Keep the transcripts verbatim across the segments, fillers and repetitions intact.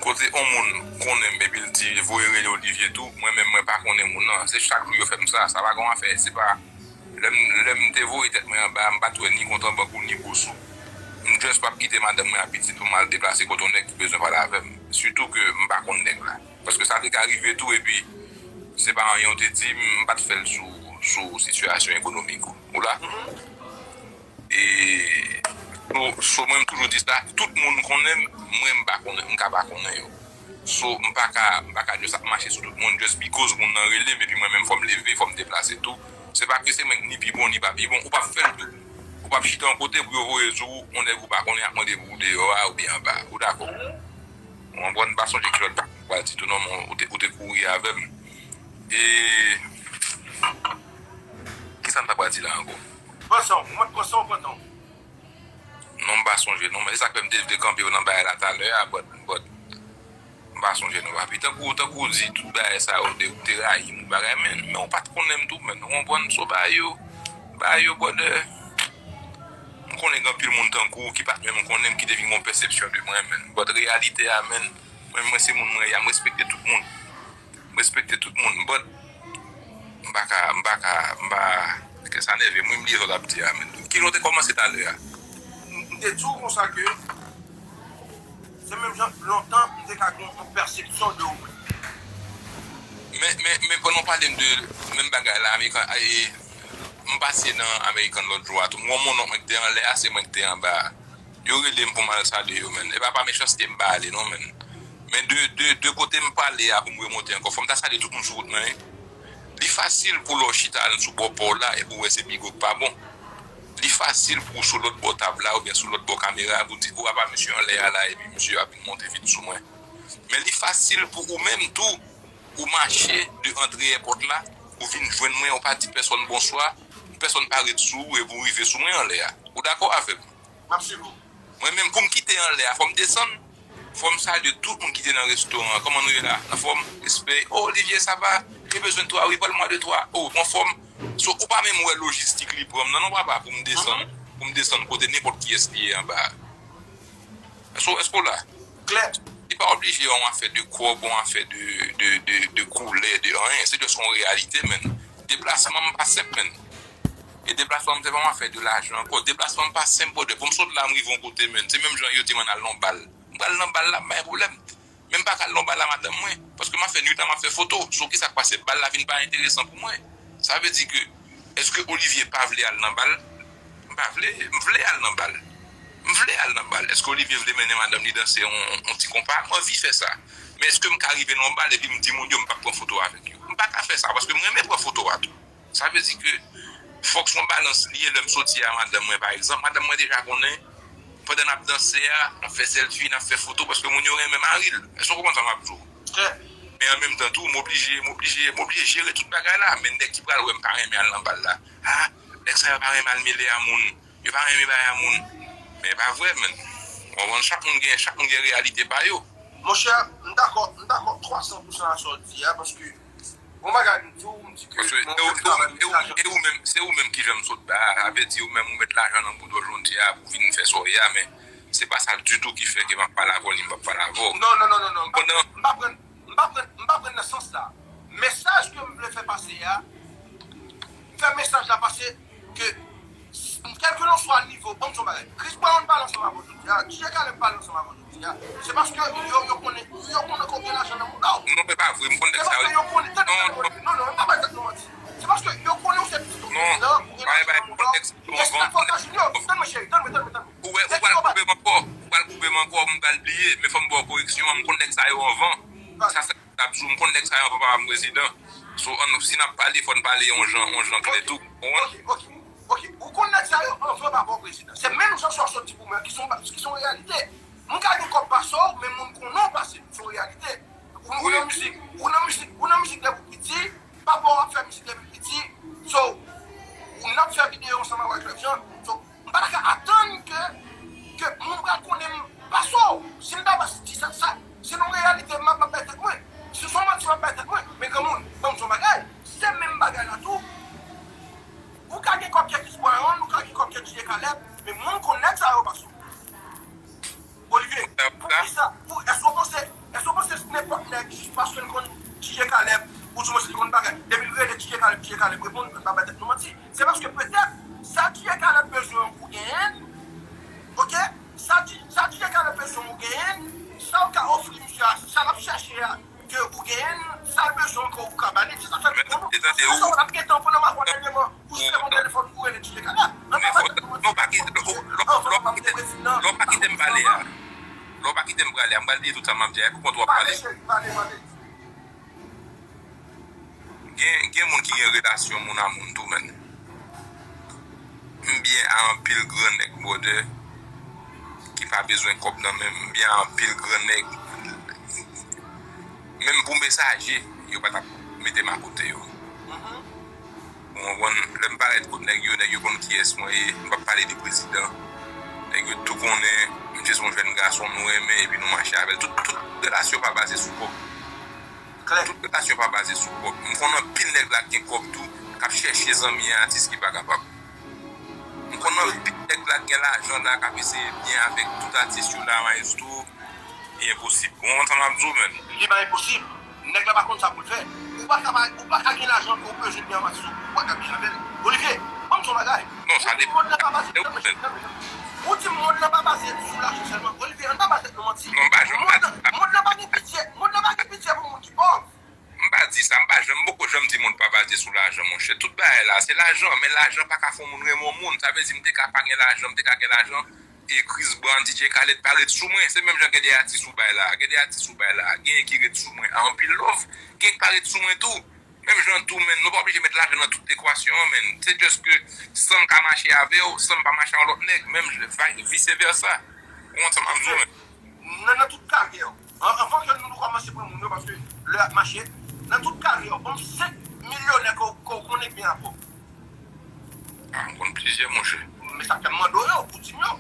Kote yon moun konnen m epi l di voye rele Olivier tou, mwen menm mwen pa konnen moun nan. Se chak jou yo fè m sa, sa pa gon afè, se pa lè m lè m te voye tèt mwen anba, m pa t wè ni kont an bank ou ni bous ou. M just p ap kite madanm mwen ak pitit pou m al deplase kote yon nèg ki bezwen pale avè m. Sitou ke m pa konn nèg la. Paske sa te ka rive tou epi se pa anyen w te di m, m pa t fè l sou sou sitiyasyon ekonomik ou. Ou la? E so, so mwen m toujou di sa, tout moun konnen m, mwen m pa konnen, m ka pa konnen yo. So m pa ka, m pa ka just ap mache sou tout moun just because moun nan rele m epi mwen menm fò m leve, fò m deplase tou. Se pa ke se mwen ki ni pi bon ni pa pi bon, ou p ap fè l tou. Ou p ap chita yon kote pou yo voye sou ou, yon nèg ou pa konnen ap mande pou ou deyò a oubyen anba a. Ou dakò? Ou konprann? M pa sonje ki lòt bagay m pral di tou non, men ou te, ou te kouri avè m. E kisa m ta pral di la ankò? Pran san w, mwen pran san w, pran tan w. Non, m pa sonje non, men se sa k fè m te vle kanpe yo nan bagay la talè a, but, but m pa sonje non, papi. Tankou, tankou w di tout bagay sa yo, ou te, ou te rayi m, bagay, men, men ou pa t konnen m tou, men, ou konprann? So, bagay yo, bagay yo, brother, m konnen gen anpil moun tankou w ki pa t menm konnen m, ki te vin gen yon pèsepsyon de mwen, men, but reyalite a, men, mwen, mwen se moun mwen ye a, m respekte tout moun. M respekte tout moun, but m pa ka, m pa ka, m pa, ke sa nève m, wi, m bliye sa w t ap di a, men. Ki jan w te kòmanse talè a? M te di w konsa ke se menm jan lontan m te ka gen yon pèsepsyon de ou menm. Men, men, men pandan w pale m de menm bagay la, American, e, m pase nan American lòt jou a tou. M wè yon monnonk mwen ki te anlè a, se mwen ki te anba a. Yo rele m pou m al salye yo, menn. E pa pa mechanste m pa ale non, menn. Men de, de, de kote m pale a pou m remonte ankò, fò m ta salye tout moun sou wout mwen, wi. Li fasil pou lè w chita sou bò pa w la epi w wè se big o k pa bon. Li fasil pou w sou lòt bò tab la oubyen sou lòt bò kamera a pou w di, o, apa misye anlè a la epi misye ap vin monte vit sou mwen. Men li fasil pou ou menm tou, ou mache de antre èpòt la, ou vin jwenn mwen, ou pa di pèsonn bonswa, pèsonn pa ret sou ou epi w rive sou mwen anlè a. Ou dakò avè m? M ap swiv ou. Mwen menm, pou m kite anlè a, fò m desann. Fò m salye tout moun ki te nan restoran an. Kòman nou ye la? Anfòm? Respè. O, Olivier, sa va? J'ai besoin de toi, wi, parle-moi de toi. O, m anfòm. So, ou pa menm wè lojistik li pran m nan, non, papa, pou m desann, pou m desann kote nenpòt kiyès li ye anba a. Èske, èske w la? Klè. Li pa oblije yon afè de kòb, yon afè de, de, de, de koulè, de anyen. Se just yon reyalite, menn. Deplasman m pa senp, menn. E deplasman m se pa yon afè de lajan ankò. Deplasman m pa senp, brother. Pou m sot la, m rive yon kote, menn. Se menm jan yo di m ann al nan bal. M pral nan bal la, m pa gen pwoblèm. Men m pa ka al nan bal la madanm mwen. Paske m ap fè nwit la, m ap fè foto. So, kisa k pase? Bal la vin pa enteresan pou mwen. Sa vle di ke, èske Olivier pa vle al nan bal? M pa vle, m vle al nan bal. M vle al nan bal. Èske Olivier vle mennen madanm li danse yon, yon ti konpa? M anvi fè sa. Men èske m ka rive nan yon bal epi m di moun yo m p ap pran foto avèk yo? M pa ka fè sa paske m renmen pran foto a tou. Sa vle di ke fòk se yon balans li ye lè m soti a madanm mwen, pa egzanp. Madanm mwen deja konnen, pandan n ap danse a, n ap fè sèlfi, n ap fè foto, paske moun yo renmen mari l. Èske w konprann sa m ap di w? Trè. Men an menm tan tou, m oblije, m oblije, m oblije jere tout bagay la. Men nèg ki pral wè m pa renmen al nan bal la. A, nèg sa yo pa renmen al mele a moun. Yo pa renmen bay a moun. Men e pa vre, menn. Ou konprann? Chak moun gen, chak moun gen reyalite pa yo. Monchè, m dakò, m dakò twa san pou san a sa w di a, paske yon bagay m di w, m di ke... Paske se ou, se ou, se ou, se ou menm, se ou menm ki jan m sot ba a, sa vle di ou menm ou met lajan nan bouda w jodi a pou vin fè sa w ye a, men se pa sa ditou ki fè ke m ap pale avè w, ni m p ap pale avè w. Non, non, non, non, non. M pa, m pa pran, m pa pran, m pa pran nan sans la. Mesaj ke m vle fè pase a, m fè mesaj la pase ke, kèlkelanswa nivo, ban m di w yon bagay. Chris Brown pale ansanm avè w jodi a, D J Khaled pale ansanm avè w jodi a. Se paske yo, yo konnen, yo konnen ke w gen lajan nan mouda w. Non, se pa vre, m konn nèg sa yo. Se paske yo konnen, tande, tande, non, non, m pa bay tèt nou manti. Se paske yo konnen w se pitit prezidan, ou gen lajan nan mouda w. Respè pou Otan Junior. Tann mwen, cheri, tann mwen, tann mwen, tann mwen. Ou wè, ou pral koupe m ankò, ou pral koupe m ankò, m pral bliye, men fò m ba w koreksyon an, m konn nèg sa yo anvan. Sa fè m t ap di w, m konn nèg sa yo anvan papa m prezidan. So, ann, si n ap pale, fò n pale yon jan, yon jan klè tou. Ou konprann? Ok, ok, ok. Ou konn nèg sa yo anvan papa w prezidan. Se menm jan sa w sot di pou mwen, ki se yon, ki se yon reyalite. M ka gen kòb pase w, men moun konnen w pase m. Se yon reyalite. Ou, ou nan mizik, ou nan mizik, ou nan mizik depi w piti, papa w ap fè mizik depi piti. So, ou n ap fè videyo ansanm avèk Clef Jean. So, m pa ta ka atann ke, ke moun pral konnen m pase w. Si m ta pase di sa, sa, se yon reyalite m ap, m ap bay tèt mwen. Si se yon manti m ap bay tèt mwen. Men granmoun, ban m di w yon bagay. Se menm bagay la tou. Ou ka gen kòb ke Chris Brown, ou ka gen kòb ke D J Khaled, men moun konnen nèg sa yo pase w. Olivier. Sa w genyen, sa w ka ofri misye a, sa l ap chèche a, ke ou genyen, sa l bezwen ankò ou ka ba li, se sa fè nou konnen. Tande, tande, ou, sa w ap gentan pandan m ap wè dènyèman, ou se yon telefòn ou rele T J Khaled. Nan pa kite, lè w pa kite, lè w pa kite m pale a, lè w pa kite m pale a, m pral di tout sa m ap di a, pou kont w ap pale. Pale, cheri, pale, pale. Gen, gen moun ki gen relasyon moun a moun tou, menn. M byen a anpil gran nèg, brother, ki pa bezwen kòb nan men m. M byen a anpil gran nèg. Menm pou mesaje, yo pa t ap mete m akote yo. Ou konprann? Lè m parèt kot nèg yo, nèg yo konn kiyès mwen ye. M p ap pale de prezidan. Nèg yo tou konnen, m se yon jèn gason nou renmen, epi nou mache avè l. Tout, tout relasyon pa baze sou kòb. Klè. Tout relasyon pa baze sou kòb. M konn anpil nèg la k gen kòb tou, k ap chèche zanmi atis ki pa kapab. M konn anpil nèg la k gen lajan la, k ap eseye byen avèk tout atis yo la, maestro. Li enposib. Ou konprann sa m ap di w, menn? Li pa enposib. Nèg la pa konn sa pou l fè. Ou pa ka, ou pa ka gen lajan ke w bezwen byen avèk atis ou, ou pa ka byen avè l. Olivier, ban m di w yon bagay. Non, sa depann. Ou di mond lan pa baze, non, men, non, men, ou di mond lan pa baze sou lajan sèlman. Olivier, ann pa ba tèt nou manti. Non, m pa janm pa di sa. Mond lan, mond lan pa gen pitye, mond lan pa gen pitye pou moun ki pòv. M pa di sa, m pa janm, m poko janm di moun pa baze sou lajan, monchè. Tout bagay la, se lajan, men lajan pa ka fè yon moun renmen yon moun. Sa vle di, m te ka pa gen lajan, m te ka gen lajan, e Chris Brown, D J Khaled pa ret sou mwen. Se menm jan gen de atis ou bay la, gen de atis ou bay la, genyen ki ret sou mwen a anpil love, genyen ki pa ret sou mwen tou. Menm jan tou, menn, nou pa oblije met lajan nan tout ekwasyon an, menn. Se just ke san m ka mache avè w, san m pa mache ak yon lòt nèg, menm jan, vice versa. Ou konprann sa m ap di w, menn? Nan, nan tout karyè w, an-, anvan ke nou kòmanse pran moun yo, paske lè ap mache, nan tout karyè w, ban m senk milyonè ke w, ke w konnen k byen avè w. Ah, m konn plizyè, monchè. Men sa k fè m mande w yo, pou di m yo.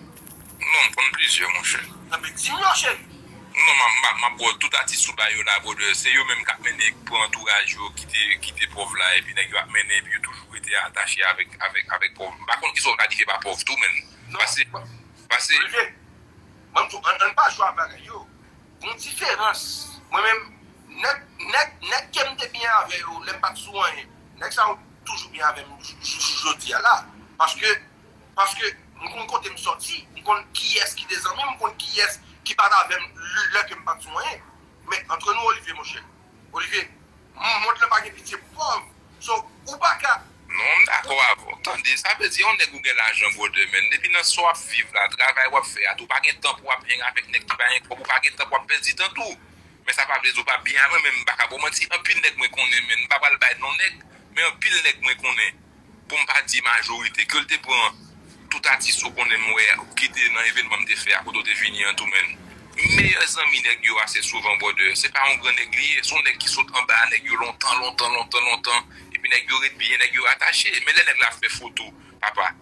Non, m konn plizyè, monchè. Nan, men di m yo, cheri. Non, m ap, m ap, m ap ba w tout atis ou ba yo la, brother. Se yo menm k ap mennen, pran antouraj yo, kite, kite pòv la, epi nèg yo ap mennen, epi yo toujou rete atache avèk, avèk, avèk pòv. M pa konn kisa w ka di ke pa pòv tou, menn. Non. Pase, pase. Olivier, ban m di w, ann, ann pa jwe ak bagay yo. Gon diferans. Mwen menm, nèg, nèg, nèg ke m te byen avè yo, lè m pa t sou anyen, nèg sa yo toujou byen avè m jou, jou, jou jodi a la. Paske, paske m konn kote m sòti, m konn kiyès ki te zanmi m, m konn kiyès ki pa t avè m lè ke m pa t sou anyen. Men, antre nou, Olivier, monchè. Olivier, m-, mond lan pa gen pitye pou pòv. So, ou pa ka. Non, m dakò avè w. Tande, sa vle di, yon nèg ou gen lajan, brother, menn. Depi nan sa w ap viv la, travay w ap fè a, tou, ou pa gen tan pou w ap hang avèk nèg ki pa gen kòb, ou pa gen tan pou w ap pèdi tan tou. Men sa pa vle di ou pa byen avè m, men m pa ka ba w manti. Anpil nèg mwen konnen, menn. M pa pral bay non nèg, men anpil nèg mwen konnen. Pou m pa di majorite, ke l te pran tout atis ou konnen m wè, ki te nan evènman m te fè a, kote w te vini an tou, menn. Meyè zanmi nèg yo a, se souvan, brother, se pa yon gran nèg li ye, se yon nèg ki sot anba nèg yo lontan, lontan, lontan, lontan, epi nèg yo ret byen, nèg yo atache. Men lè nèg la fè foto, papa,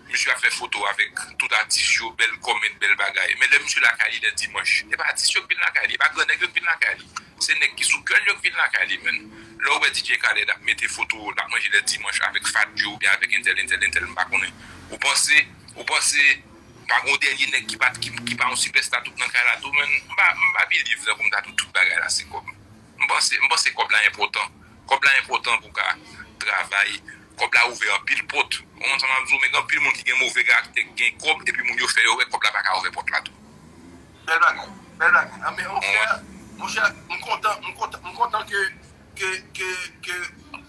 misye ap fè foto avèk tout atis yo, bèl comment, bèl bagay. Men lè misye lakay li lè dimanch, e pa atis yo k vin lakay li, e pa gran nèg yo k vin lakay li. Se nèg ki sou kè l yo k vin lakay li, menn. Lè w wè D J Khaled ap mete foto l ap manje lè dimanch avèk Fadjo oubyen avèk entèl, entèl, entèl, m pa konnen. Ou panse, ou panse pa gon dènye nèg ki pa, ki, ki pa yon sipèsta tout nan kay la tou, menn? M pa, m pa believe tankou m ta di w tout bagay la se kòb. M panse, m panse kòb la enpòtan. Kòb la enpòtan pou w ka travay. Kòb la ouvè anpil pòt. Ou konprann sa m ap di w? Men gen anpil moun ki gen move karaktè, ki gen kòb, epi moun yo fè yo wè kòb la pa ka ouvè pòt la tou. Bèl bagay, bèl bagay. Anben, monchè, monchè, m kontan, m kontan, m kontan ke, ke, ke, ke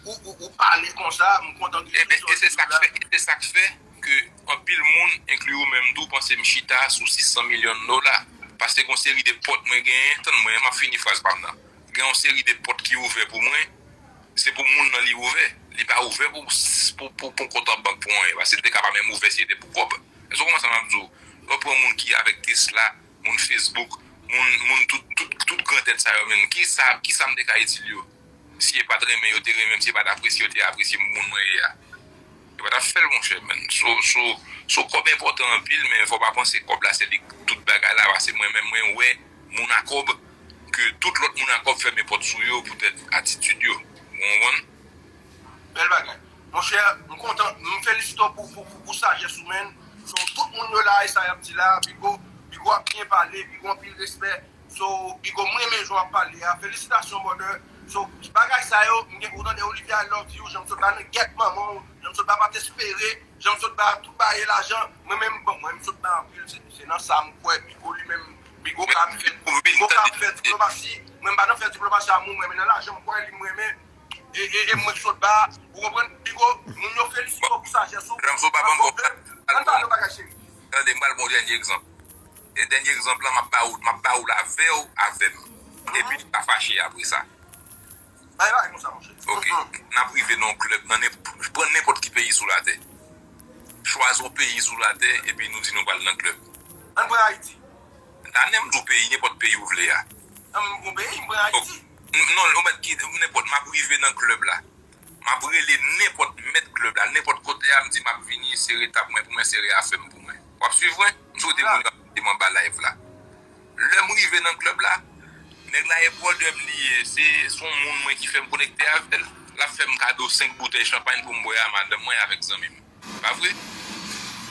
ou, ou, ou pale konsa, m kontan ke... Eben, e se sa k fè, e se sa k fè ke anpil moun, enkli ou menm tou, panse m chita sou sis san milyon dola. Paske gon seri de pòt mwen genyen, tann mwen, m ap fini fraz pa m nan. Gen yon seri de pòt ki ouvè pou mwen, se pou moun nan li ouvè. Li pa ouvè pou, pou, pou, pou kont an bank, pou anyen. Paske li te ka pa menm ouvè si se te pou kòb. Èske w konprann sa m ap di w? Lè w pran moun ki avèk Tesla, moun Facebook, moun, moun tout, tout, tout gran tèt sa yo menm, kisa, kisa m te ka itil yo? Si yo pa t renmen, yo te renmen m, si yo pa t apresye, yo te apresye m pou moun mwen ye a. Yo pa t ap fè l, monchè, menn. So, so, so, kòb enpòtan anpil, men fò w pa panse kòb la se li k tout bagay la, paske mwen menm, mwen wè moun a kòb, ke tout lòt moun a kòb fèmen pòt sou yo poutèt atitid yo. Ou konprann? Bèl bagay. Monchè, m kontan, m felisite w pou, pou, pou, pou sajès ou, menn. So, tout moun yo la, e sa y ap di la, Bigo, Bigo ap byen pale, Bigo anpil respè. So, Bigo, m renmen jan w ap pale a. Felisitasyon, brother. So, bagay sa yo, m gen pou tande Olivier, I love you, jan m sot ba nan gèt manman w, jan m sot ba pa t espere, jan m sot ba tout bagay lajan. Mwen menm, bon, mwen m sot ba anpil, se, se nan sa m kwè, Bigo li menm, Bigo ka ap fè, Bigo ka ap fè diplomasi. Mwen m pa nan fè diplomasi a moun mwen, men nan lajan m kwè li m renmen. E, e, e mwen k sot ba, ou konprann? Bigo, moun yo felisite w pou sajès ou. Ranzo pa ban m bon. Ann pale yon bagay, cheri. Tande, m pral bon dènye egzanp. E dènye egzanp lan, m ap ba ou, m ap ba ou l avè w, avè m. Epi, pa fache apre sa. Bay bagay konsa, monchè. Ok. N ap rive nan yon klèb, nan nenp-, pran nenpòt ki peyi sou latè. Chwazi yon peyi sou latè, epi nou di nou pral nan klèb. Ann pran Ayiti. Ann menm di w peyi, nenpòt peyi ou vle a. Ann, m pran peyi, m pran Ayiti. N-, non, ou mèt ki, nenpòt, m ap rive nan klèb la. M ap rele nenpòt mèt klèb la, nenpòt kote a, m di m ap vini, sere tab mwen pou mwen, sere afè m pou mwen. W ap swiv mwen? M swete moun yo ap tande m anba live la. Lè m rive nan klèb la, nèg la e brother m li ye, se, se yon moun mwen ki fè m konekte avè l. L ap fè m kado senk boutèy chanpay pou m bwè a madanm mwen avèk zanmi m. Pa vre?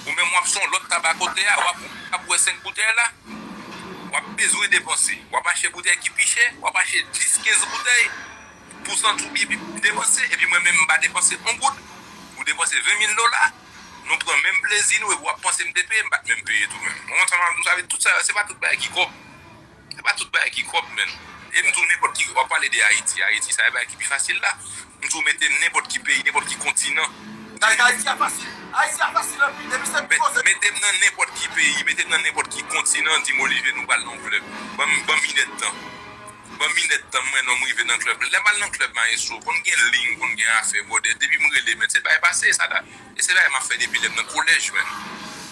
Ou menm w ap son lòt tab a kote a, w ap, w ap bwè senk boutèy la, w ap bezwen depanse. W ap achte boutèy ki pi chè, w ap achte dis, kenz boutèy pou santi w byen, byen depanse, epi mwen menm m pa depanse yon goud. Ou depanse ven mil dola, nou pran menm plezi nou, epi w ap panse m te peye, m pa t menm peye tou menm. Mwen, sa, sa vle di tout sa, se pa tout bagay ki kòb. Se pa tout bagay ki kòb, menn. E m di w nenpòt ki, w ap pale de Ayiti. Ayiti, sa e bagay ki pi fasil la. M di w mete m nenpòt ki peyi, nenpòt ki kontinan. Ayiti a fasil. Ayiti a fasil anpil. Depi se pi koze. Mete m nan nenpòt ki peyi, mete m nan nenpòt ki kontinan, di m Olivier, nou pral nan yon klèb. Ban m, ban m inèdtan. Ban m inèdtan, mwen, non, m rive nan klèb. Lè m al nan klèb, maestro, konn gen liy, konn gen afè, brother. Depi m rele, men se bagay pase, sa la. E se bagay m ap fè depi lè m nan kolèj, menn.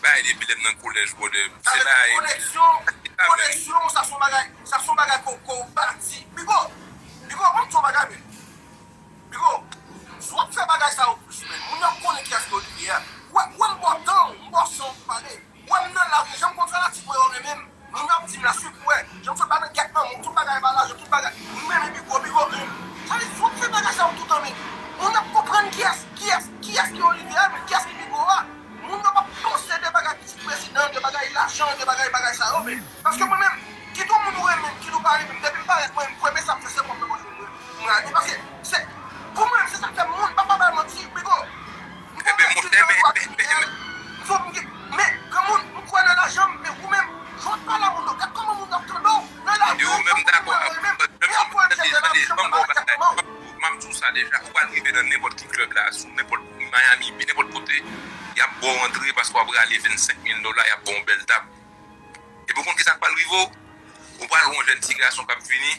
Bagay depi lè m nan kolèj, brother. Se bagay. Koneksyon, koneksyon, sa se yon bagay, sa se yon bagay ke, ke w bati. Bigo, Bigo, ban m di w yon bagay, menn. Bigo, si w ap fè bagay sa yo plis, menn, moun yo ap konnen kiyès ki Olivier a. Wè, wè m bò tan w, m bò san w pou pale. Wè m nan lari, jan m konn fanatik mwen yo renmen m. Moun yo ap di m la, swiv pou wè. Jan m sot ba nan gèt nan moun, tout bagay ba lajan, tout bagay. M renmen Bigo, Bigo, men. Sa vle di, si w ap fè bagay sa yo toutan, men, moun yo ap konprann kiyès, kiyès, kiyès ki Olivier a, men kiyès ki Bigo a. Moun yo p ap panse de bagay pitit prezidan, de bagay lajan, de bagay, bagay sa yo, men. Paske mwen menm, kit ou moun ou renmen m, kit ou pa renmen m, depi m parèt mwen, premye sa m fè, se kòb mwen poche m, mwen ale. Paske, se, pou mwen, se sa k fè moun, pa, pa ba manti, Bigo. Ebyen, monchè, men, men, men, men, men, granmoun, m kwè nan lajan m, men ou menm, jan w ap pale a moun yo, gad kòman moun yo ap tande w nan lajan. Yo, menm dakò, menm si w tande, tande, ban m ba w bagay, m ap di w sa deja, ou pral rive nan nenpòt ki klèb la, sou nenpòt Miami, nenpòt kote, y ap ba w antre paske w ap rale vennsenk mil dola, y ap ba w yon bèl tab. Epi ou konn kisa k pral rive w? Ou pral wè yon jèn ti gason k ap vini,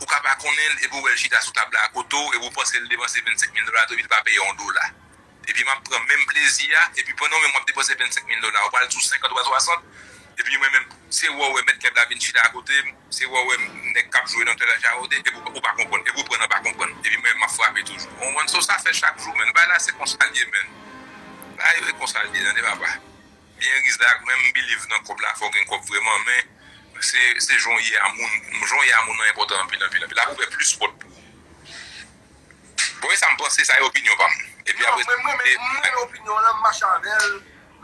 ou ka pa konnen l, epi ou wè l chita sou tab la akote w, epi ou panse l depanse vennsenk mil dola tou, epi l pa peye yon dola. Epi m ap pran menm plezi a, epi pandan w menm w ap depanse vennsenk mil dola, ou pral sou senkant oswa swasant, epi mwen menm, se wè w wè mèt klèb la vin chita akote m, se wè w wè nèg k ap jwe nan tèl akote, epi ou, ou pa konprann, epi ou pran nan pa konprann, epi mwen menm m ap frape toujou. Ou konprann? So, sa fè chak jou, menn. Bagay la se konsa l ye, menn. Bagay yo se konsa l ye, tande papa. Byen riz la, mwen m believe nan kòb la, fò w gen kòb vrèman, men se, se jan w ye a moun, jan w ye a moun nan enpòtan anpil, anpil, anpil. L ap ouvè plis pòt pou ou. Bon, e sa m panse, sa e opinyon pa m. Epi apre sa, mwen, mwen, mwen, mwen, opinyon lan, m mache avè l,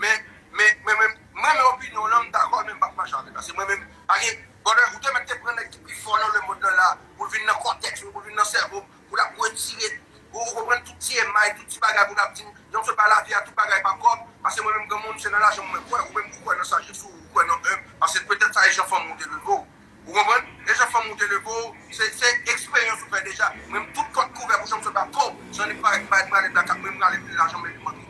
men, men, men, men, mwen, men opinyon lan, m dakò, men m p ap mache avè l. Paske mwen menm, pa gen, brother, ou te mèt te pran nèg ki pi fò nan lemonn nan la, pou l vin nan kòtèks mwen, pou l vin nan sèvo m, pou l ap retire, ou, ou konprann, tout ti emay, tout ti bagay, pou l ap di m, jan m sot ba lavi a, tout bagay pa kòb, paske mwen menm, granmoun, se nan lajan mwen kwè, ou menm, ou kwè nan sajès ou, ou kwè nan enb, paske petèt sa e jan fanmi w te leve w. Ou konprann? E jan fanmi w te leve w, se, se eksperyans ou fè deja. Mwen menm, tout kòt kouvè pou jan m sot ba kòb, jan li parèt, parèt m rale blakak, mwen m rale pil lajan, mwen li montre.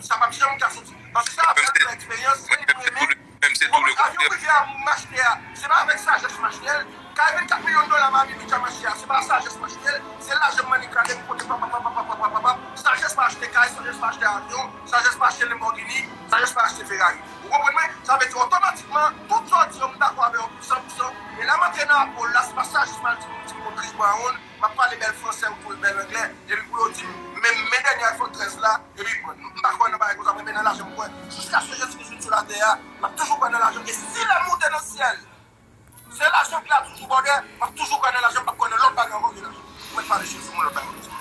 Sa p ap janm ka soti. Paske sa ap fè eksperyans, se li mwen renmen. Menm se tou le kontrè. Avyon prive a m achte a, se pa avèk sajès m achte l. Kay vennkat milyon dola Miami Beach a m achte a, se pa sajès m achte l. Se lajan m manipile m pote pap, pap, pap, pap, pap, pap, pap. Sajès pa achte kay, sajès pa achte avyon, sajès pa achte Lamborghini, sajès pa achte Ferrari. Ou konprann mwen? Sa vle di otomatikman, tout sa w di yo, m dakò avè w san pou san. E lè m antre nan Apple la, se pa sajès m al di moun, di moun Chris Brown, m ap pale bèl fransè ou tou bèl anglè, epi pou yo di m, men, men dènye iPhone trèz la, epi m pa kwè nan bagay konsa, mwen, men nan lajan m kwè. Jiskaske Jezi Kris vin sou latè a, m ap toujou kwè nan lajan. E si lè m moute nan syèl, se lajan ki la toujou, brother, m ap toujou kwè nan lajan, m p ap kwè nan lòt bagay ankò ke lajan. Ou mèt pale Jezi, mwen, lòt bagay.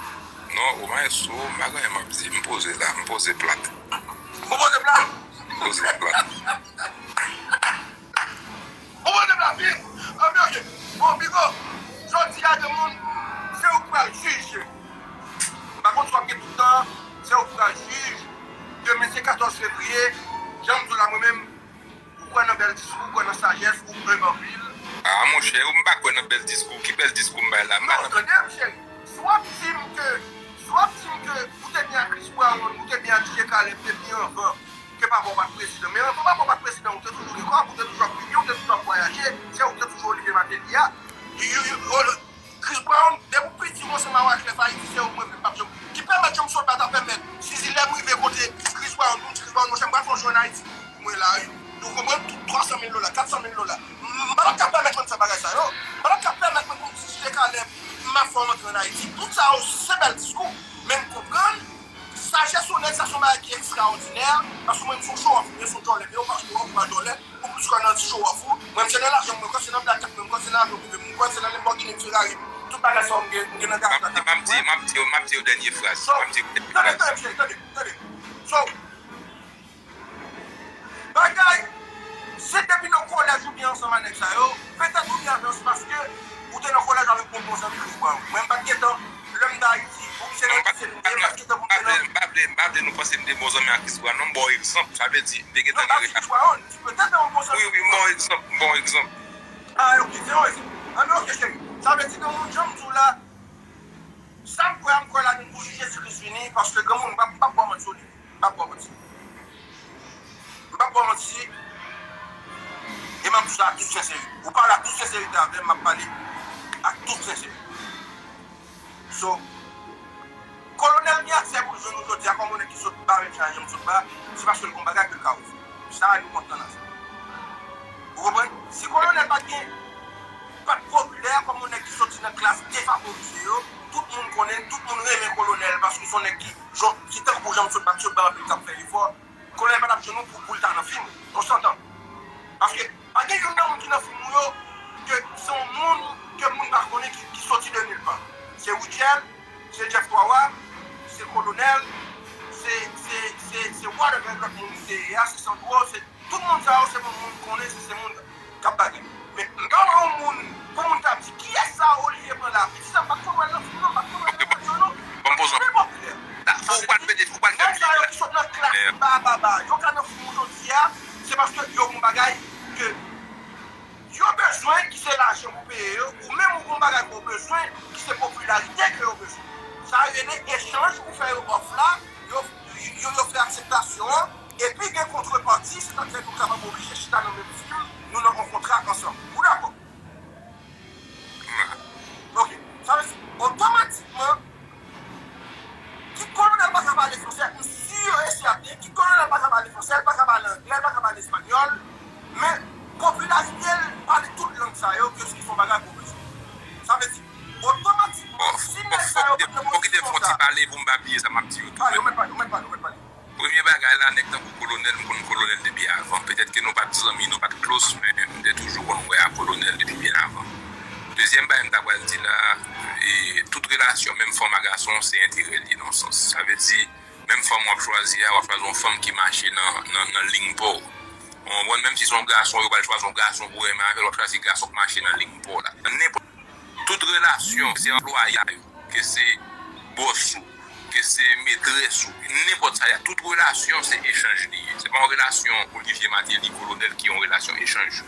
Non, ou maestro, m pa gen anyen m ap di, m poze la, m poze plat. Ou poze plat? M poze plat. Ou poze plat, wi. Anben, ok. Bon, Bigo, jodi a, gen moun, se ou k pral jije. M pa konn si w ap gen tout tan, se ou k pral jij. Demen se katòz fevriye, jan m di w la, mwen menm, Kwè nan bèl diskou, kwè nan sajès, ou enb anpil. Ah, monchè, ou m pa kwè nan bèl diskou. Ki bèl diskou m bay la? M pa Non, tande m, cheri. Si w ap di m ke, si w ap di m ke ou te byen ak Chris Brown, ou te byen ak D J Khaled depi anvan ke papa w pa t prezidan. Men anvan papa w pa t prezidan, ou te toujou gen kòb, ou te toujou ap pibye, ou te toujou ap vwayaje, se ou te toujou Olivier Martelly a. You, you, you, oh, Chris Brown, depi w piti, w ansanm avèk Clef Ayiti, se ou mwen vle, m p ap janm. Ki pèmèt Janm Sot pa ta pèmèt, si lè m rive kote Chris Brown, pou m di Chris Brown, monchè, m pral fè yon show an Ayiti. Mwen la, wi. Ou konprann? Tout twa san mil dola, kat san mil dola. M pa t ap ka pèmèt mwen fè bagay sa yo. M pa t ap ka pèmèt mwen pou m di D J Khaled, m ap fè w antre ann Ayiti. Tout sa yo, se bèl diskou. Men m konprann, sajès yon nèg, sa se yon bagay ki ekstraòdinè. Paske mwen, m se yon show off, m se yon djòlè, men ou pa show off, ou pa djòlè. Ou plis kwè nan show off ou. Mwen, m se nan lajan m, mwen kwè se nan blag kat mwen, m kwè se nan avyon prive m, mwen kwè se nan Lamborghini, Ferrari. Tout bagay sa yo, m gen, m gen nan garaj la. M ap di, m ap di, m ap di, m ap di yon dènye fraz. M ap di yon dènye fraz. Tande, tande, tande, tande. So, bagay, si depi nan kolèj ou te ansanm ak nèg sa yo, petèt ou te avè yo, se paske ou te nan kolèj avèk yon bon zanmi Chris Brown. Mwen, m pa t gentan, lè m t Ayiti, ou se nan lise nou te, m pa t gentan pou m te nan. M pa vle, m pa vle nou panse m te bon zanmi ak Chris Brown, non, m ba w egzanp, sa vle di, m te gentan gen relasyon. Non, m pa di Chris Brown, petèt nan yon bon zanmi. Wi, wi, m ba w egzanp, m ba w egzanp. Ah, ok, se yon egzanp. Ah, men ok, cheri. Sa vle di, gen yon moun, jan m di w la, sa m kwè a, m kwè ladan l pou jou Jezi Kris vini, paske granmoun, m p ap, m p ap ba w manti sou li. M p ap ba w manti. M p ap ba w manti. E m ap di sa ak tout senserite. Ou pale ak tout senserite avè m, m ap pale ak tout senserite. So, Kolonèl gen aksè pou l jwenn ou jodi a kòm yon nèg ki sot ba menm jan Janm Sot ba, se paske l gen yon bagay ke l ka ofri. Sa a, nou kontan nan sa. Ou konprann? Si Kolonèl pa t gen, pa t popilè kòm yon nèg ki soti nan klas defavorize yo, tout moun konnen l, tout moun renmen Kolonèl paske se yon nèg ki, ki tankou Janm Sot ba, ki sot ba anpil, k ap fè efò. Kolonèl pa t ap jwenn ou pou, pou l ta nan fim, on s'entend. Paske pa gen youn nan moun ki nan fim ou yo ke se yon moun ke moun pa konnen ki, ki soti de nil pa. Se Ridjèl, se Jeff Twawa, se Kolonèl, se, se, se, se whatever lòt moun te ye a, se Sandro, se tout moun sa yo, se moun moun konnen, se, se moun k ap bagay. Men m pa wè yon moun, pou moun ta di, kiyès sa Olivier pran la? Piti sa, m pa t konn wè l nan fim, non, m pa t konn wè l nan radyo, non. Ban m poze yon. Trè popilè. Sa vle di, nèg sa yo ki sot nan klas ba, ba, ba, yo ka nan fim ou jodi a, se paske yo gen yon bagay ke yo bezwen, ki se lajan pou peye yo, ou menm ou gen yon bagay ke w bezwen, ki se popilarite ke yo bezwen. Sa yo rele echanj, ou fè yo òf la, yo, yo, yo fè akseptasyon an, epi gen kontrepati, se sa k fè nou kapab oblije chita nan menm fim, nou nan yon kontra ansanm. Ou dakò? Ok. Sa vle di, otomatikman, kit Kolonèl pa ka pale fransè, m si e sèten, kit Kolonèl pa ka pale fransè, l pa ka pale anglè, l pa ka pale espanyòl, men popilarite l pale tout lang sa yo, ke se yon bagay pwofesyonèl. Sa vle di, otomatikman, si nèg sa yo pa t nan pozisyon sa. Bon, kite m fè yon ti pale pou m pa bliye sa m ap di yo tou. Pale, ou mèt pale, ou mèt pale, ou mèt pale. Premye bagay la, nèg tankou Kolonèl, m konn Kolonèl depi avan. Petèt ke nou pa t zanmi, nou pa t close, men m te toujou konn wè ak Kolonèl depi byen avan. Dezyèm bagay m ta pral di la, e, tout relasyon, menm fanm ak gason, se enterè l ye nan yon sans. Sa vle di, menm fanm w ap chwazi a, w ap chwazi yon fanm ki mache nan, nan, nan liy pa w. Ou konprann? Menm si se yon gason, yo pral chwazi yon gason pou renmen avè l, w ap chwazi gason k mache nan liy pa w la. Nan nenpòt Tout relasyon, se anplwaye yo, ke se bòs ou, ke se metrès ou, nenpòt sa y a, tout relasyon se echanj li ye. Se pa yon relasyon Olivier Martelly, Kolonèl, ki yon relasyon echanj.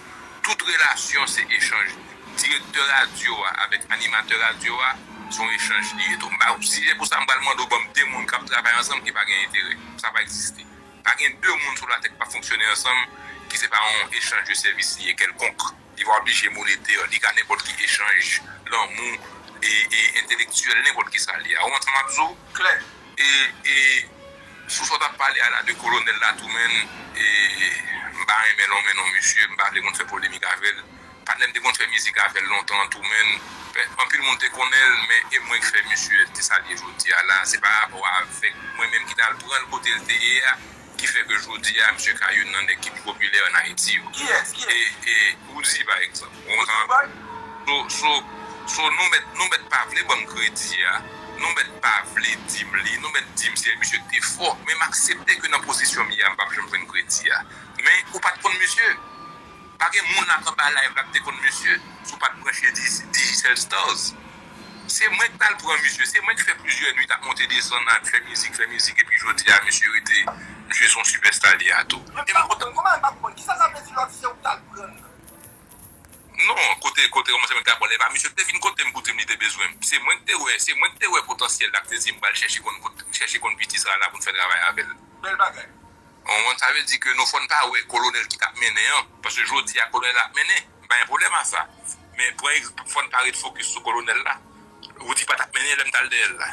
Tout relasyon se echanj. Direktè radyo a avèk animatè radyo a, se yon echanj li ye tou. M pa, si se pou sa, m pral mande w ban m de moun k ap travay ansanm ki pa gen enterè. Sa pa egziste. Pa gen de moun sou latè ki p ap fonksyone ansanm ki se pa yon echanj de sèvis li ye kèlkonk. Li pa oblije monetè, li ka nenpòt ki echanj lanmou e, e entelektyèl, nenpòt ki sa li a. Ou konprann sa m ap di w? Klè. E, e sou sa w t ap pale a la de Kolonèl la tou, menn, e m pa renmen l, non, men non, mesye, m pa vle konn fè polemik avè l. Patnè m te konn fè mizik avè l lontan tou, menn. Anpil moun te konnen l, men e mwen k fè misye te sa l ye jodi a la. Se pa rapò avèk mwen menm ki t al pran l kote l te ye a, ki fè ke jodi a, misye ka youn nan nèg ki pi popilè ann Ayiti yo. Kiyès? Kiyès? E, e, Roody, pa egzanp. Ou konprann? So, so, so, nou mèt, nou mèt pa vle ban m kredi a. Nou mèt pa vle di m li. Nou mèt di m se misye ki te fò. Men m aksepte ke nan pozisyon m ye a, m p ap janm jwenn kredi a. Men ou pa t konn misye. Pa gen moun la k anba live la k te konn misye si w pa t branche Digi-, Digicel Stars. Se mwen k t al pran misye, se mwen k fè plizyè nwit ap monte desann, ap fè mizik, fè mizik, epi jodi a misye rete Misye se yon sipèsta li a tou. Men m pa konprann, kòman m pa konprann? Kisa sa vle di lè w di se ou k t al pran l? Non, kote, kote kòmanse mwen t al pran l, e pa misye ki te vin kote m pou di m li te bezwen m. Se mwen ki te wè, se mwen ki te wè potansyèl la, ki te di m pral chèche konn, chèche konn piti sa la pou n fè travay avè l. Bèl bagay. Ou konprann? Sa vle di ke nou fò n pa wè kolonèl ki t ap mennen an, paske jodi a kolonèl ap mennen, m pa gen pwoblèm a sa. Men pran egzanp, fò n pa ret fokis sou kolonèl la. Roody pa t ap mennen lè m t al dèyè l la.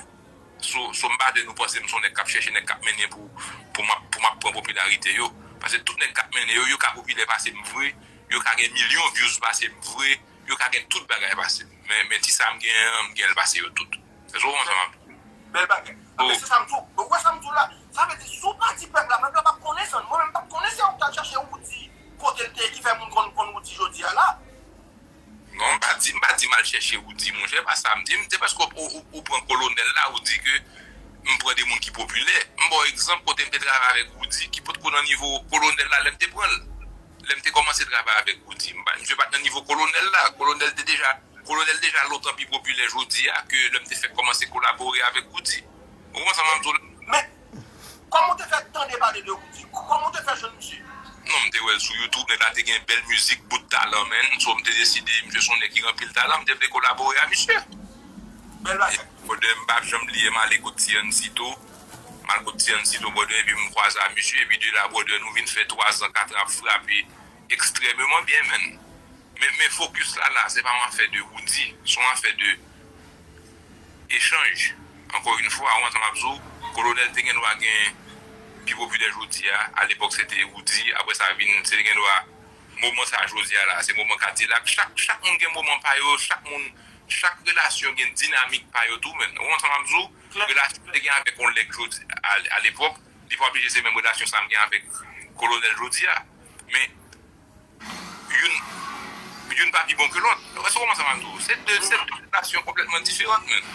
So, so m pa vle nou panse m se yon nèg k ap chèche nèg k ap mennen pou, pou m ap, pou m ap pran popilarite yo. Paske tout nèg k ap mennen yo, yo ka popilè pase m vre, yo ka gen milyon views pase m vre, yo ka gen tout bagay pase m. Men, men ti sa m gen an, m gen l pase yo tout. Èske w konprann sa m ap di w? Bèl bagay. Anben, se sa m di w. Ou wè sa m di w la? Sa vle di, si w pa di pèp la, pèp la p ap konnen sa. Mwen menm, m p ap konnen se ou k t al chache Roody kote l te ye ki fè moun konn, konn Roody jodi a la. Non, m pa di, m pa di m al chèche Roody, monchè, pa sa m di. M di paske ou, ou, ou pran kolonèl la, ou di ke m pran de moun ki popilè. M ba w egzanp kote m te travay avèk Roody, ki potko nan nivo kolonèl la lè m te pran l. Lè m te kòmanse travay avèk Roody, m pa, misye pa t nan nivo kolonèl la. Kolonèl te deja, kolonèl deja lontan pi popilè jodi a ke lè m te fèk kòmanse kolabore avèk Roody. Ou konprann sa m ap di w la? Men, kòman w te fè tande pale de Roody? Kòman w te fè jwenn misye? Non, m te wè l sou YouTube, nèg la te gen bèl mizik, bout talan, menn. So, m te deside, misye se yon nèg ki gen anpil talan, m te vle kolabore a misye. Bèl bagay. Brother, m p ap janm bliye, m ale kot Tiancito. M al kot Tiancito, brother, epi m kwaze a misye, epi de la, brother, nou vin fè twa zan, kat an ap frape ekstrèmeman byen, menn. Men, men fokis la, la, se pa yon afè de Roody, se yon afè de echanj. Ankò yon fwa, ou ansanm ap di w, Kolonèl te gen dwa gen pi popilè jodi a, alepòk se te Roody, apre sa vin, se te gen dwa moman sa jodi a la, se moman Kadilak. Chak, chak moun gen moman pa yo, chak moun, chak relasyon gen dinamik pa yo tou, menn. Ou ansanm ap di w, relasyon te gen avèk yon nèg jodi, a, alepòk, li pa oblije se menm relasyon sa m gen avèk Kolonèl jodi a. Men, youn, youn pa pi bon ke lòt. Èske w konprann sa m ap di w? Se de, se de relasyon konplètman diferan, menn.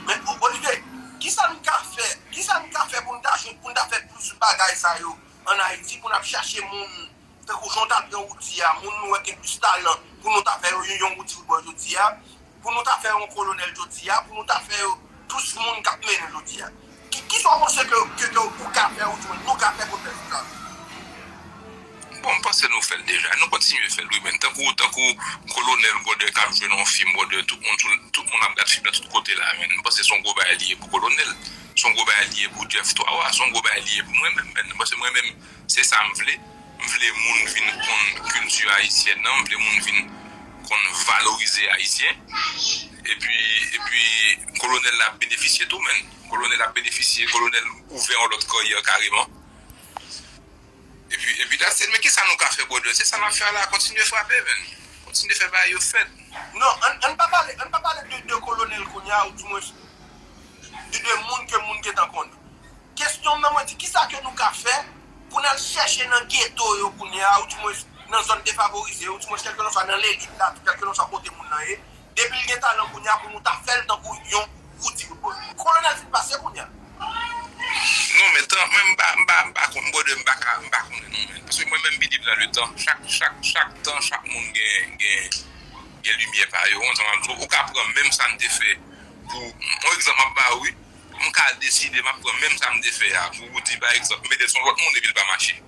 Men, O-, Olivier, kisa n ka fè? Kisa n ka fè pou n ta jwenn, pou n ta fè plis bagay sa yo ann Ayiti, pou n ap chache moun tankou jan w ta pran Roody a, moun nou wè ki gen plis talan, pou nou ta fè yo yon, yon Roody Roodboy jodi a, pou nou ta fè yon Kolonèl jodi a, pou nou ta fè yo plis moun k ap mennen jodi a? Ki, kisa w panse ke, ke, ke ou ka fè, oudimwen nou ka fè pou fè sa? Bon, m panse nou fè l deja. Nou kontinye fè l, wi, men tankou, tankou Kolonèl, brother, k ap jwe nan yon fim, brother, tout moun sou, tout moun ap gad fim nan tout kote la, men m panse se yon gwo bagay li ye pou Kolonèl. Se yon gwo bagay li ye pou Jeff Twawa, se yon gwo bagay li ye pou mwen menm, men m panse mwen menm, se sa m vle. M vle moun vin konn kilti ayisyèn nan, m vle moun vin konn valorize ayisyen. Epi, epi, Kolonèl la ap benefisye tou, menn. Kolonèl ap benefisye, Kolonèl ouvè yon lòt karyè kareman. Epi, epi that's it. Men kisa nou ka fè, brother? Se sa n ap fè la, kontinye frape, menn. Kontinye fè bagay yo fèt. Non, ann, ann pa pale, ann pa pale de, de Kolonèl kounye a, oudimwen de, de moun ke moun gentan konnen. Kesyon m nan, mwen di, kisa ke nou ka fè pou n al chèche nan geto yo kounye a, oudimwen nan zòn defavorize, oudimwen kèlkelanswa nan lelit la, kèlkelanswa kote moun nan ye, depi l gen talan kounye a, pou nou ta fè l tankou yon Roody Roodboy. Kolonèl fin pase kounye a. Non, men tan, men m pa, m pa, m pa konn, brother, m pa ka, m pa konnen non, men. Paske mwen menm, m believe nan le tan. Chak, chak, chak tan, chak moun gen, gen, gen limyè pa yo. Ou konprann sa m ap di w? Ou ka pran menm sa n te fè pou, yon egzanp m ap ba ou, wi. M ka deside, m ap pran menm sa m te fè a pou Roody, pa egzanp, m mete l sou yon lòt moun epi l pa mache.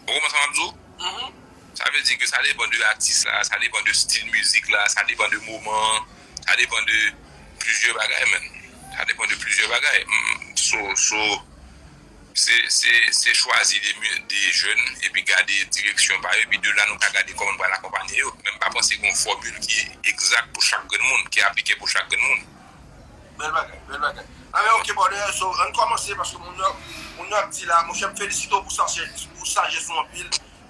Ou konprann sa m ap di w? Sa vle di ke sa depann de atis la, sa depann de stil mizik la, sa depann de moman an, sa depann de plizyè bagay, menn. Sa depann de plizyè bagay. Mm, so, so, se, se, se chwazi de, de jèn, epi gade direksyon pa yo, epi de la nou ka gade kòman nou pral akonpanye yo. Men m pa panse gen yon fòmil ki egzak pou chak grenn moun, ki aplike pou chak grenn moun. Bèl bagay, bèl bagay. Anben, ok, brother, so, ann kòmanse, paske moun yo, moun yo ap di la, monchè, m felisite w pou sajès, pou sajès ou anpil.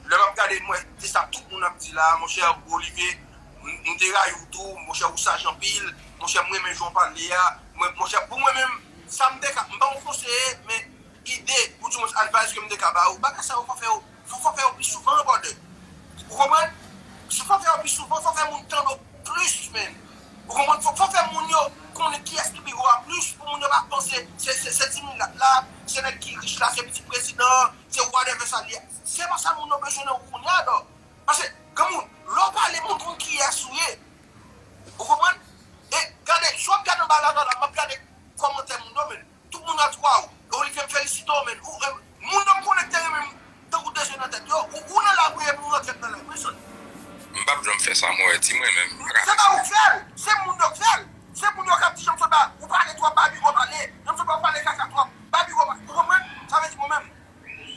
Lè m ap gade, m wè, se sa tout moun ap di la, monchè, Olivier, m, m te rayi w tou, monchè, ou saj anpil, monchè, m renmen jan w pale a, mwen, monchè, pou mwen menm, sa m te ka, m pa yon konseye, men ide, oudimwen advice ke m te ka ba ou, bagay sa yo fò fè yo, fò, fò fè yo pi souvan, brother. Ou konprann? Si fò fè yo pi souvan, fò fè moun tande w plis, menn. Ou konprann? Fò, fò fè moun yo konnen kiyès ki pi gwo a plis, pou moun yo pa panse se, se, se timoun la, la, se nèg ki rich la, se pitit prezidan, se whatever sa li ye. Se pa sa moun yo bezwen nan ou kounye a, dò. Paske, granmoun, lè w pale, moun konn kiyès ou ye. Ou konprann? E gade, si w ap gade anba lavi la, m ap gade kòmantè moun yo, men tout moun ap di, waw, Olivier Sa mwen di mwen menm. Se pa ou k fè l, se moun yo k fè l. Se moun yo k ap di Jean Sot ba, ou pale twòp, Babigo pale. Jean Sot ba, ou pale kaka twòp, Babigo pale. Ou konprann? Sa vle di mwen menm,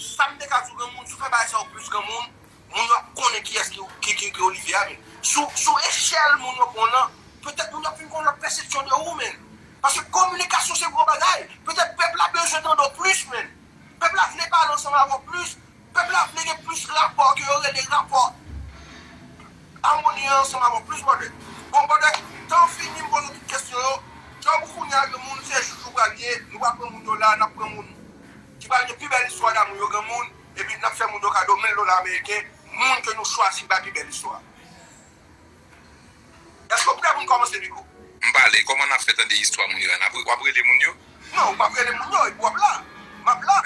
sa m te ka di w granmoun, si w fè bagay sa yo plis granmoun, moun yo ap konnen kiyès ki, ki, ki, ki Olivier a, men. Sou, sou echèl moun yo pran w lan, petèt moun yo ap vin gen yon lòt pèsepsyon de ou, men. Paske kominikasyon se gwo bagay. Petèt pèp la bezwen tande w plis, men. Pèp la vle pale ansanm avè w plis. Pèp la vle gen plis rapò ke yo rele rapò amoni an ansanm avè w plis, brother. Bon, brother, tan fini, m poze w tout kesyon yo. Djòb ou kounye a, granmoun, se joujou pral ye. Nou pa pran moun yo la, n ap pran moun ki pral gen pi bèl istwa damou yo, granmoun. Epi n ap fè moun yo kado mil dola ameriken, moun ke nou chwazi bay pi bèl istwa. Èske w prè pou n kòmanse, Bigo? M pale, kòman n ap fè tande istwa moun yo la? W ap rele moun yo? Non, ou p ap rele moun yo, epi w ap la. M ap la.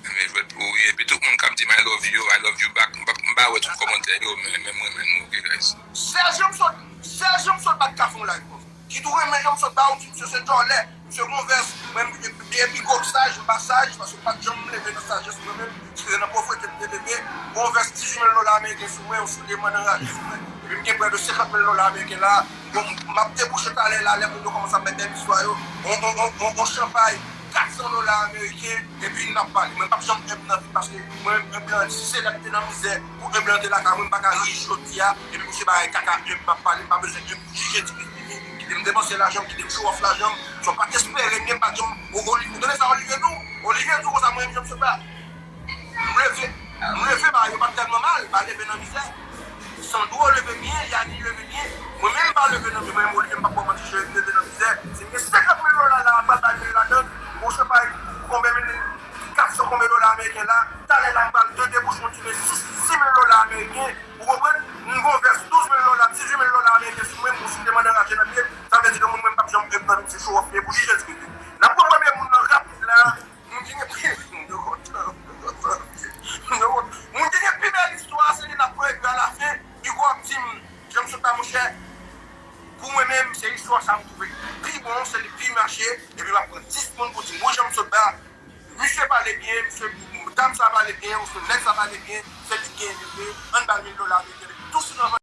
Men jwèt pou ou ye. Epi tout moun k ap di m I love you, I love you back, m pa, m pa wè tout kòmantè yo, men, men mwen menm, ok, guys. Sèl Jean Sot, sèl Jean Sot pa t ka fè yon live konsa. Kit ou renmen Jean Sot ba, ou di misye se djòlè, misye gon vès, mwen, m, m, m, epi gwo saj, m pa saj, paske m pa t janm leve nan sajès mwen menm. Se nan povrete m te leve. Gon vès dizuit mil dola ameriken sou mwen, yon soulye m anraje sou mwen. Epi m gen prè de senkant mil dola ameriken la. Bon, m ap debouche talè la, lè moun yo kòmanse ap mèt bèl istwa yo. On, on, on, on, on chanpay kat san dola ameriken, epi n ap pale. Mwen m p ap janm enb nan vi m, paske mwen menm enb lan, si se lè m te nan mizè pou enb lan te lakay mwen, m pa ka ri jodi a, epi m se bagay kaka enb m ap pale, m pa bezwen enb pou jije ti pitit li, kite m depanse lajan m, kite m show off lajan m, so pa t espere m, m pa t janm, o, o, ou tande sa Olivier di w? Olivier di w konsa mwen menm Jean Sot ba. M leve, m leve ba yo pa t tèlman mal, ba leve nan mizè. Sandro leve byen, Yani leve byen. Mwen menm m pa leve nan mizè, mwen menm Olivier m p ap ba w manti, Jerry leve nan mizè. Si m gen senkant mil dola la, m pral bay mil ladan l. Monchè, pa konbyen mil, kat san konbyen dola ameriken la. Talè la, m pral de debouch yon ti sis, sis mil dola ameriken. Ou konprann? M gon vès douz mil dola, dizuit mil dola ameriken sou mwen, m gon soulye m anraje nan pye m. Sa vle di ke moun mwen m p ap janm enb nan vi m, se show off li ye pou jije di. N ap pran premye moun nan rapid la. Moun ki gen pi, moun yo kontan, moun yo kontan. Moun ki gen pi bèl istwa, se li n ap pran epi alafen, Bigo ap di m, Jean Sot ba monchè, pou mwen menm, se istwa sa m twouve pi bon, se li pi mache, epi m ap pran dis moun pou di m, wi, Jean Sot ba, misye pale byen, misye, dam sa pale byen, ouswa nèg sa pale byen, se li k genyen, ann ba l mil dola ameriken, tou sou nan